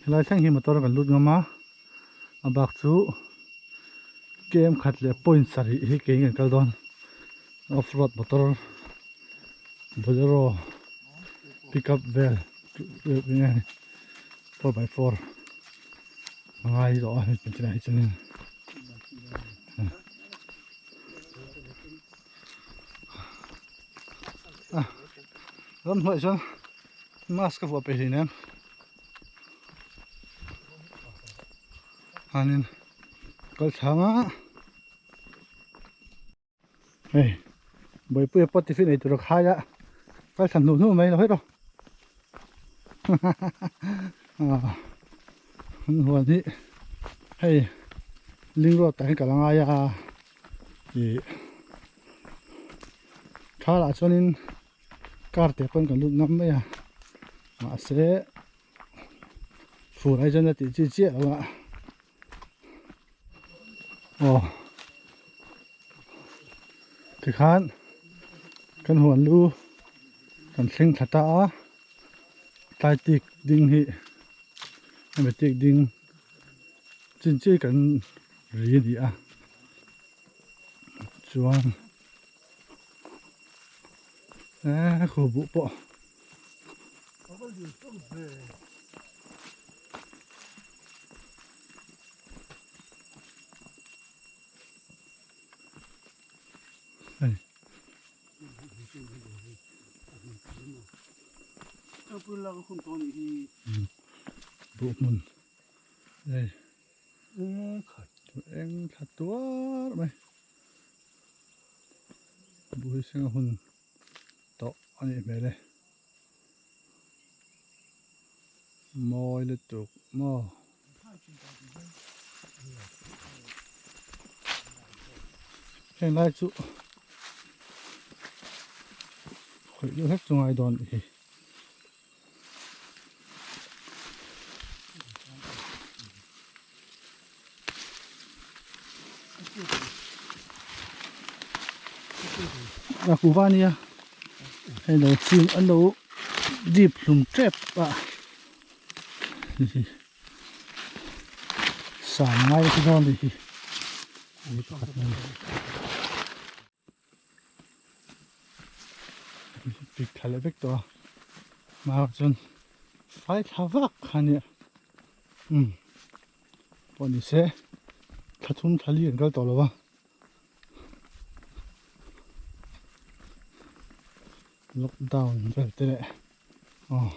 Helai thleng hi motor kan lut ngam a, a bak chu kem khat leh point sarih hi keiin kan kal dawn off road motor bolero pickup vel enge 4x4 a ngai tawh a hemi chinah hi chuanin. Ramhnuai chuan mask a vuah peih hleinem hanin kal thlang a hei buaipui pawh tiffin ei tur a khai a kal thlan hnuh hnuh mai lo hei rawh an huan hi hei ling road ah hian kal a ngai a ih thla lah chuanin car te pawn kan lut ngam mai a mahse fur ai chuan a tih chi chiah lo a aw tikhan kan huan lu kan thleng thla ta a tlai tik ding hi hemi tik ding chin chi kan ri a ni a chuan eee khu buh pawh hei buh hmun hei eng thla tuar mai buh hi senga hun tawh a nih hmel e mawi lutuk maw. Heng lai chu khawih deuh hlek chu ngai dawn hi. A kuhva ania hei lo chim an lo dip hlum tep a san ngai te dawn a ni hi ui pakhat mai pik thla leh vek tawh a hmaah chuan fai thla vak kha ania umm pawh ni se thla thum thla li an kal tawh lo va lockdown vel te leh aw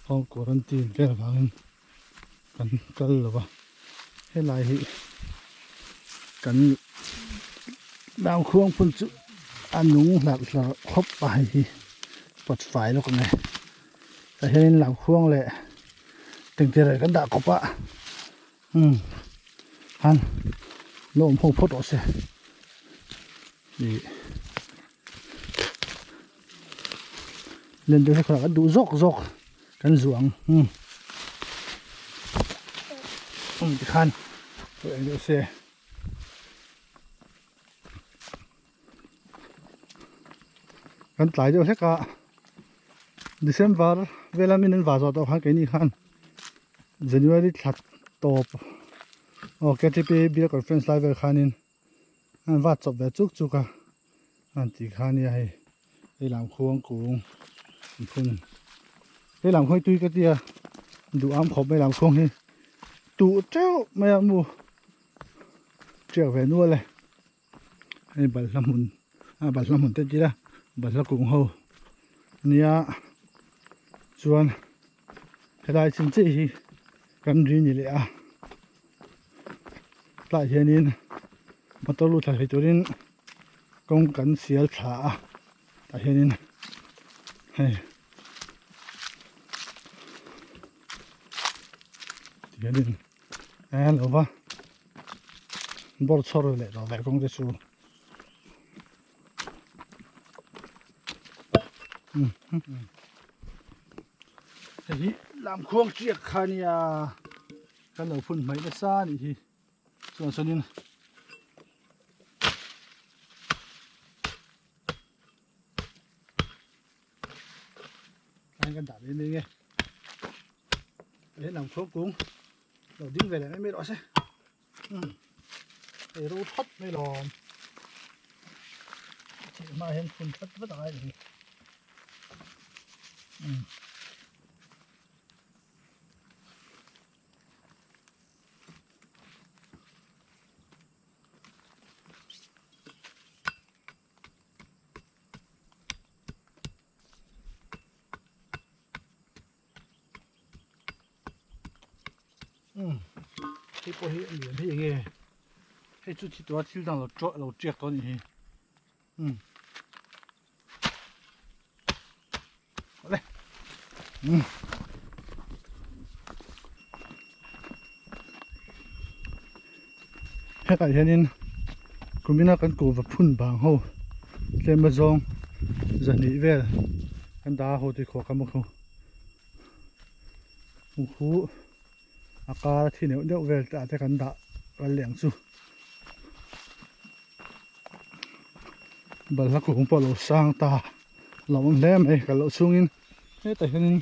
home quarantine vel vangin kan kal lo va helai hi kan nau khuang phun chu a nung hlarh hlarh khawp a hei hi pawt fai lawk ang e tah hianin lau khuang leh tengtere kan dah kawp a umm han la awm ho phawt rawh se ih len deuh hi khaw ah duh zawk zawk kan zuah ang umm umm tikhan eng deuh se kan tlai deuh hlek a December vela min an vah zawh tawh khan keini khan January thla tawp aw K_T_P bial conference lai vel khanin an vat chawp ve chuk chuk a an tih kha ania hei hei lam khuang kung an phun hei lam khuang hi tui ka tia duh am khawp mai lam khuang hi tuh teuh mai a mu tiak ve nual e hei balhla hmun a balhla hmun te tila balhla kung ho ania chuan helai chin chiah hi kan ri ni leh a tlaiah hianin motor lut thla thei turin kawng kan sial thla a tah hianin hei tihianin a lo va bawr chhawr leh tawh ve kawng te chu hei hi lamkhuang tiak kha ania kan lo phun hmaih nasa a nih hi chuan sawnin kan dah mai mai nge. He lam khaw kung lo ding ve leh mai mai rawh se umm hei ro thawt mai lawm thih hma hian phun that vat a ngai a ni umm. Umm hei pawh hi a lian hei enge hei chu thi tura thil dang lo tawh lo tiak tawh a nih hi umm awle umm hetah hianin kumina kan kuhva phun bang ho tlem azawng zahnih vel kan dah a ho tih khuah ka hmu khu. Khu a kar a thi neuh neuh vel te ah te kan dah ral leh ang chu balhla kung pawh a lo sang ta lo awm hle mai kal loh chhungin hetah hianin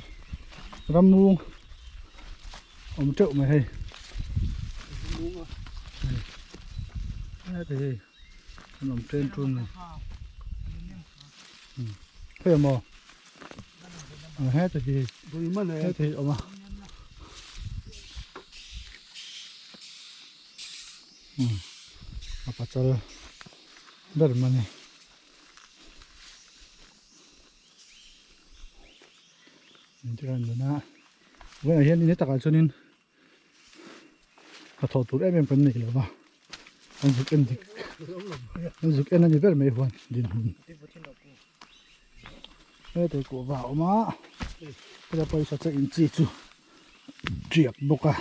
rammu awm teuh mai hei hetah hei an awm ṭen ṭun mai hei maw. Heta hi heta hi awm a umm a pachal ber mai a ni engtikah nuna vawiinah hian ni takah chuanin hnathawh tur em em kan nei lo va an zuk en dik an zuk en a ni ber mai huan dinhmun heta kuhva a awm a heta pawisa che in chi chu tiak bawk a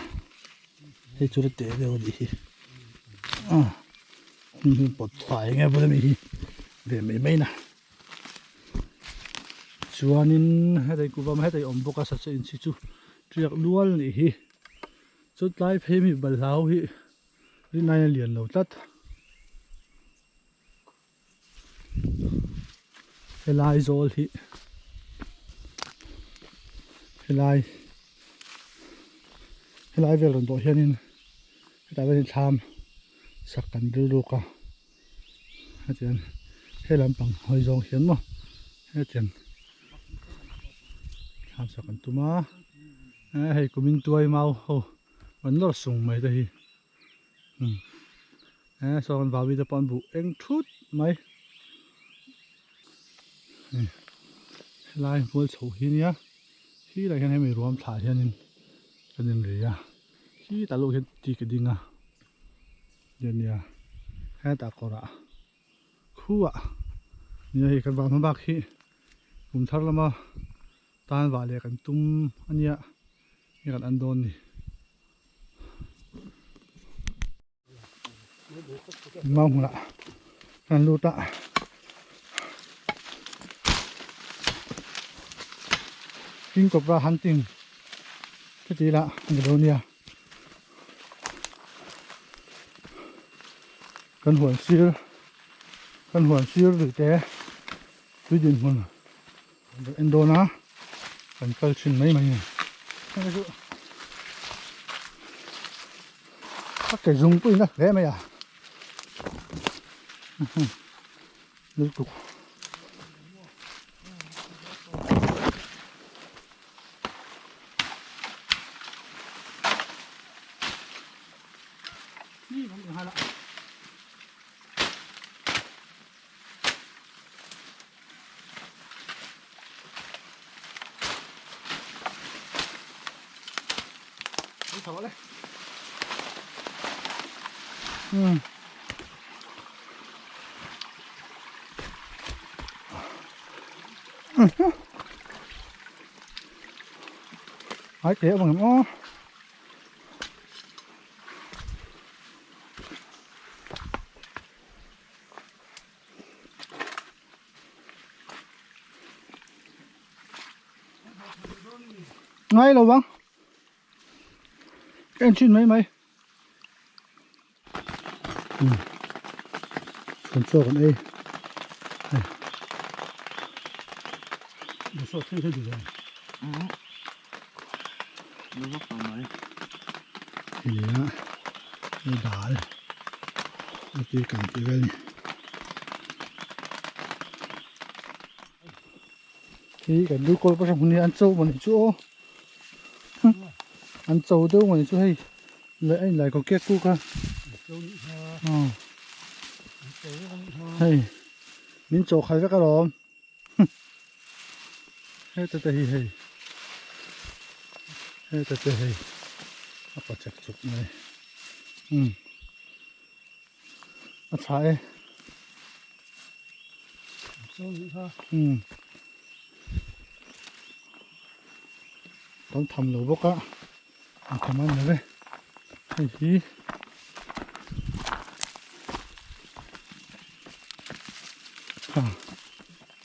hei chu la teh deuh a nih hi a pawt fai eng nge bula mi hi ve mai mai na. Chuanin hetei kuhva hma hetei awm bawk a saseh in chi chu tiak nual a nih hi chu tlai phei mi balhla ho hi rinai a lian lo tlat helai zawl hi helai helai vel rawn dawh hianin hetah hianin thlam sak kan rilruk a. Hetiang he lampang hawi zawng hian maw hetiang thlam sak an tum a hei kumin tuai mau ho an lawr sung mai te hi umm saw kan vawi te pawh an buh eng thut mai helai mual chho hi nia khi lai hian hemi ruam thlah hianin kan inri a khitah luh hian ti ka ding a. Nia hetah kawrah khuah nia hei kan vah hma bak hi kum thar lama tan vah leh kan tum a nia hei kan an dawn ni. Mau hmunah kan lut a. King cobra hunting heti lah a ni lo nia. Kan huan sir kan huan sir lui te tui dinhmun kan en dawn a kan kal thin mai mai a ni hei chu a ke zung pawhin a hle mai a lutuk. Ai teh ang em aw. Ngai lo vang. Ka en thin mai mai. Kan chaw kan ei. Na vak lo mai. Hei a hei dal a tui kang tih vel a ni. Hei kan lu kawl pawh hmun hi an cho maw ni chu aw an cho deuh maw ni chu hei leh a inlai kaw kek kuk a hei min chaw khai vek alawm. Heta te hi hei heta te hei a pa chek chuk mai umm a tha e umm tam tham lo bawk a a tham a ni lo ve hei hi.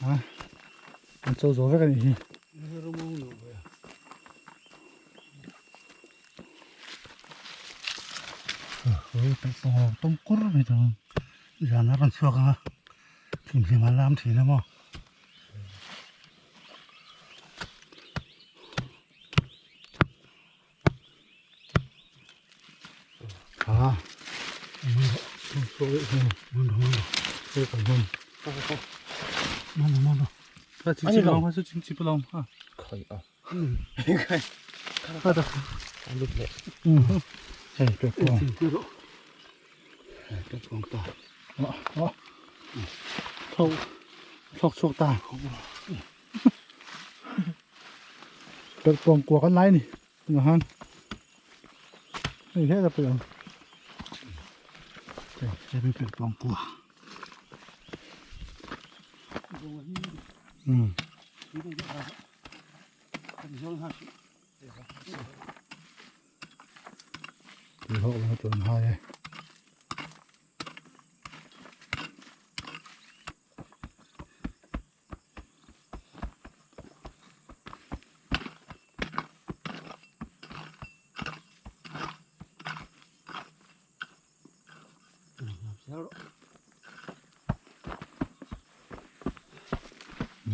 A an cho zo vek a nih hi. Tawm kur mai tawh ang zan a rawn chhuak ang a thimhlim a lam thin a maw. À, 可以啊。 Perhpawng kuak an lai a ni tunah khan hei hlek a paih ang hei perhpawng kua umm tui hawk lam chu an hai e.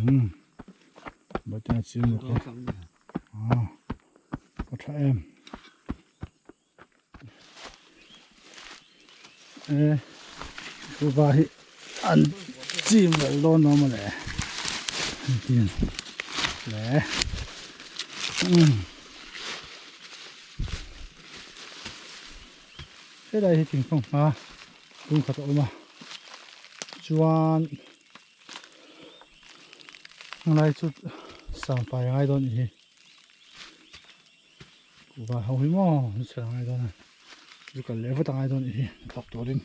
Umm bata chiang lawk e ah a tha em e kuhva hi an chim loh dawn awm a le engtin le umm helai hi thingfang hma tung khat a awm a chuan helai chu sangpai a ngai dawn a nih hi. Kuhva ho hi maw an chhe a ngai dawn a zu kal leh vat a ngai dawn a nih hi hnathawk turin.